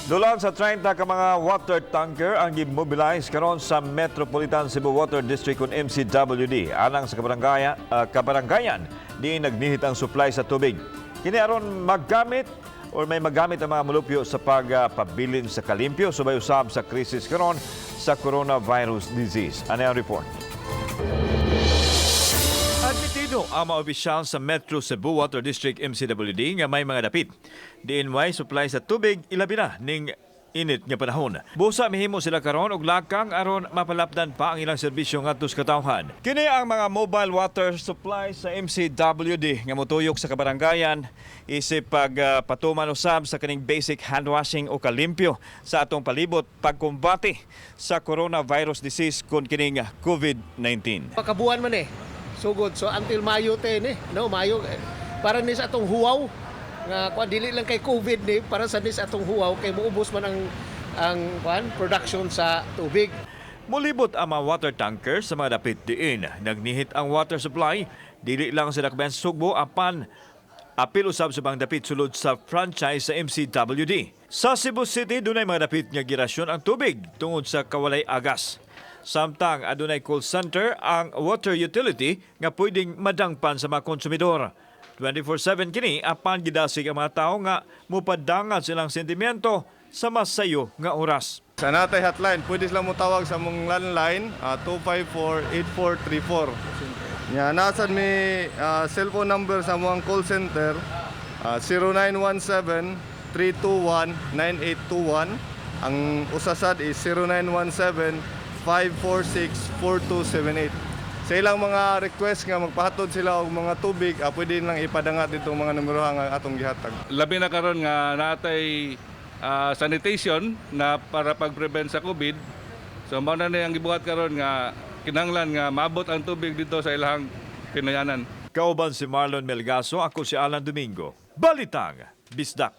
Dulang sa 30 ka mga water tanker ang gimobilize karon sa Metropolitan Cebu Water District kon MCWD alang sa kabaranggayan di nagnihit ang supply sa tubig. Kini aron maggamit or may magamit ang mga mulupyo sa pagpabilin sa kalimpyo subay usab sa krisis karon sa coronavirus disease. Ano ang report? Admitido ang mga opisyal sa Metro Cebu Water District MCWD nga may mga dapit diin way supply sa tubig, ilabi na ning init nga panahon. Busa mihimo sila karon og lakang aron mapalapdan pa ang ilang serbisyo ngadto sa katawhan. Kini ang mga mobile water supply sa MCWD nga motuyok sa kabaranggayan isip pag patuman usab sa kaning basic hand washing o kalimpyo sa atong palibot pagkumbate sa coronavirus disease kon kining COVID-19. Pakabuan man eh. Sugod. So until Mayo 10 eh. No, Mayo eh, para ni sa atong huwaw nga kuan, dili lang kay COVID ni, para sa ni sa atong huwaw kay muubos man ang kuan production sa tubig. Mulibot ang mga water tanker sa mga dapit diin nagnihit ang water supply, dili lang sa Dakbayan sa Sugbo apan apil usab sa ubang dapit sulod sa franchise sa MCWD. Sa Cebu City, dunay mga dapit nga girasyon ang tubig tungod sa kawalay agas. Samtang adunay call center ang water utility nga pwedeng madangpan sa mga konsumidor. 24/7 kini apan gidasig ang mga tawo nga mupadangan silang sentimiento sa mas sayo nga oras. Sa natay hotline, pwede sila mo tawag sa among landline, 254-8434. Nya naa sad mi cellphone number sa among call center, 0917-321-9821. Ang usa sad is 0917-546-4278. Sa ilang mga request nga magpahatod sila og mga tubig, pwede lang ipadangat ditong mga numero nga atong gihatag. Labi na karon nga naatay sanitation na para pag-prevent sa COVID. So mao na ni ang gibuhat karon nga kinahanglan nga maabot ang tubig dito sa ilahang tinayanan. Kauban si Marlon Melgaso, ako si Alan Domingo. Balitang Bisdak.